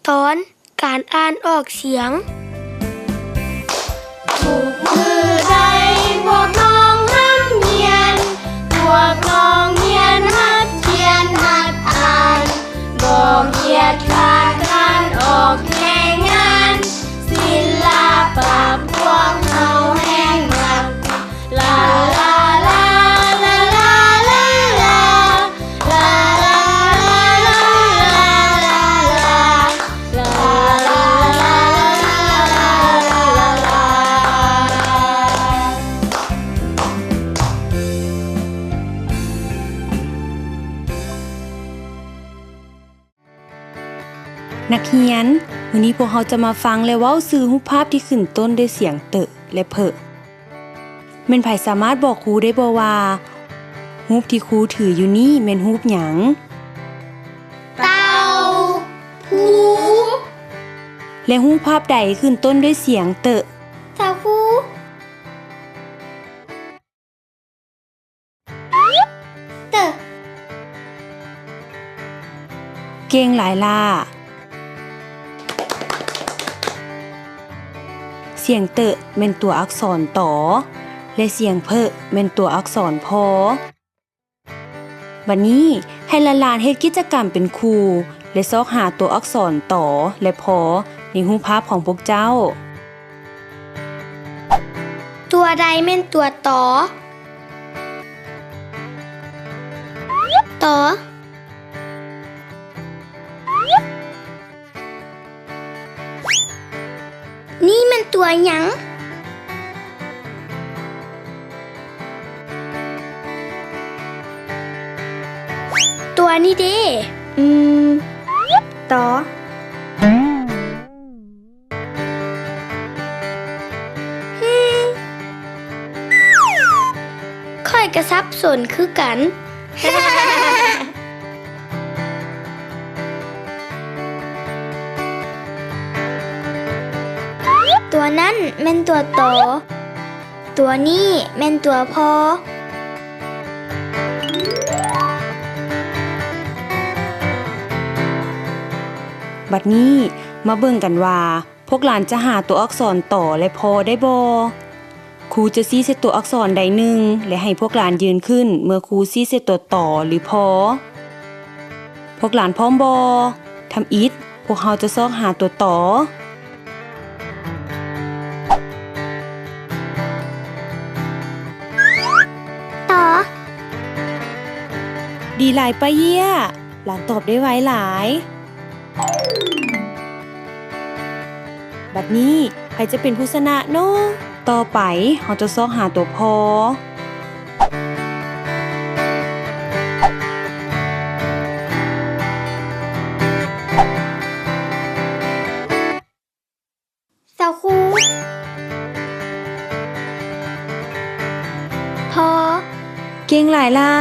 ຕອນການອ່ານອອກສຽງ. ທຸກມື້ໄດ້ພວກນ້ອງຮ່ຳຮຽນ, ພວກນ້ອງຮຽນຫັດຂຽນຫັດອ່ານ, ບໍ່ຂຽດຂາດການອອກແຮງງານ, ສິລະປະພວກເຮົາແຮງມັກ. ນັກຮຽນ, ມື້ນີ້ພວກເຮົາຈະມາຟັງ ແລະ ເວົ້າຊື່ຮູບພາບທີ່ຂຶ້ນຕົ້ນດ້ວຍສຽງເຕີ ແລະ ເພີ. ແມ່ນໃຜສາມາດບອກຄູໄດ້ບໍ່ວ່າ ຮູບທີ່ຄູຖືຢູ່ນີ້ແມ່ນຮູບຫຍັງ? ເຕົ່າ, ພູ. ແລະ ຮູບພາບໃດຂຶ້ນຕົ້ນດ້ວຍສຽງເຕີ? ເຕົ່າຄູ. ເຕີ. ເກັ່ງຫຼາຍຫຼ້າ. ສຽງເຕີແມ່ນຕົວອັກສອນ ຕ ແລະ ສຽງເພີແມ່ນຕົວອັກສອນ ພ. ບັດນີ້ໃຫ້ຫຼານໆເຮັດກິດຈະກຳເປັນຄູ່ ແລະ ຊອກຫາຕົວອັກສອນ ຕ ແລະ ພ ໃນຮູບພາບຂອງພວກເຈົ້າ. ຕົວໃດແມ່ນຕົວ ຕ? ຕ. ນີ້ແມ່ນຕົວຫຍັງ? ຕົວນີ້ເດ. ອືມ ຕ. ຮຶມ ຂ້ອຍກະສັບສົນຄືກັນ. ຕົວນັ້ນແມ່ນຕົວ ຕ, ຕົວນີ້ແມ່ນຕົວ ພ. ບັດນີ້ມາເບິ່ງກັນວ່າ ພວກຫຼານຈະຫາຕົວອັກສອນ ຕ ແລະ ພ ໄດ້ບໍ່? ຄູຈະຊີ້ໃສ່ຕົວອັກສອນໃດໜຶ່ງ ແລະ ໃຫ້ພວກຫຼານຢືນຂຶ້ນເມື່ອຄູຊີ້ໃສ່ຕົວ ຕ ຫຼື ພ. ພວກຫຼານພ້ອມບໍ່? ທຳອິດ, ພວກເຮົາຈະຊອກຫາຕົວ ຕ. ຕ. ດີຫຼາຍປ້າເຢ້ຍ, ຫຼານຕອບໄດ້ໄວຫຼາຍ. ບັດນີ້ໃຜຈະເປັນຜູ້ຊະນະເນາະ? ຕໍ່ໄປເຮົາຈະຊອກຫາຕົວ ພ. ສາວຄູ. ພ. ເກັ່ງຫຼາຍຫຼ້າ.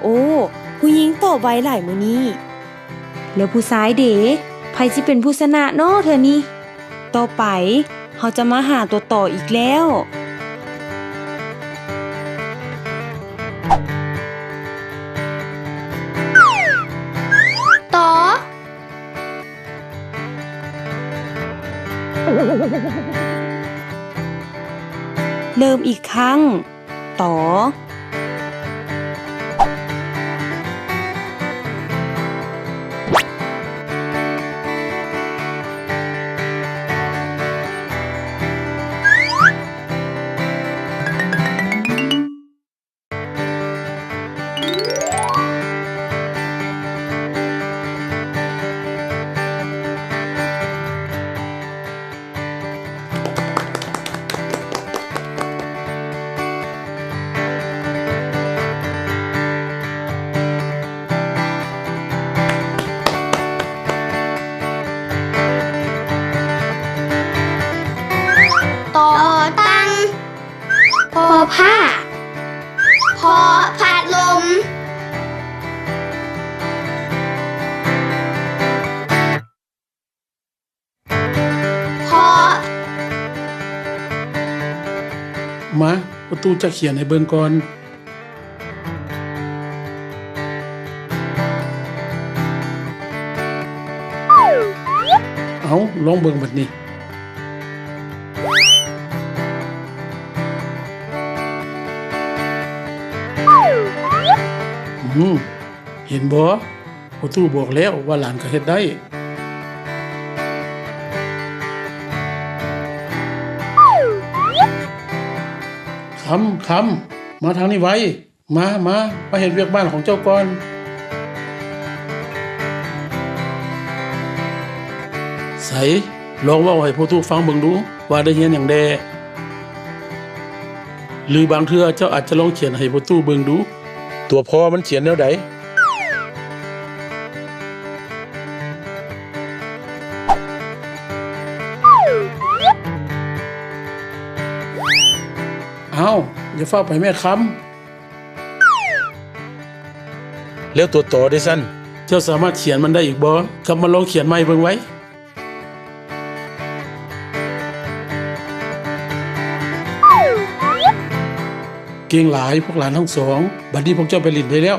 ໂອ້ ຜູ້ຍິງຕອບໄວຫຼາຍມື້ນີ້. ແລ້ວຜູ້ຊາຍເດ? ໃຜຊິເປັນຜູ້ຊະນະເນາະເທື່ອນີ້? ຕໍ່ໄປເຮົາຈະມາຫາຕົວ ຕ ອີກແລ້ວ. ຕ. ເລີ່ມອີກຄັ້ງ. ຕ. ตอตั้ง พอผ้า พอพัดลม พอ มา ประตูจะเขียนให้เบิ่งก่อน. ເອົາ ລອງເບິ່ງບັດນີ້. ອືມ ເຫັນບໍ່? ພໍ່ຕູ້ບອກແລ້ວວ່າຫຼານກໍເຮັດໄດ້. ຄຳ ຄຳ ມາທາງນີ້ໄວ. ມາ ມາ ມາເຮັດວຽກບ້ານຂອງເຈົ້າກ່ອນ. ໃສ ລອງເວົ້າໃຫ້ພໍ່ຕູ້ຟັງເບິ່ງດູ ວ່າໄດ້ຮຽນຫຍັງແດ່? ຫຼືບາງເທື່ອເຈົ້າອາດຈະລອງຂຽນໃຫ້ພໍ່ຕູ້ເບິ່ງດູ ຕົວພໍ່ມັນຂຽນແນວໃດ? ອ້າວ ຢ່າຟ້າວໄປແມ່ຄຳ. ແລ້ວຕົວຕໍເດຊັ້ນ? ເຈົ້າສາມາດຂຽນມັນໄດ້ອີກບໍ່? ກັບມາລອງຂຽນໃໝ່ເບິ່ງໄວ. ເກັ່ງຫຼາຍພວກຫຼານທັງສອງ. ບັດນີ້ພວກເຈົ້າໄປຫຼິ້ນໄດ້ແລ້ວ.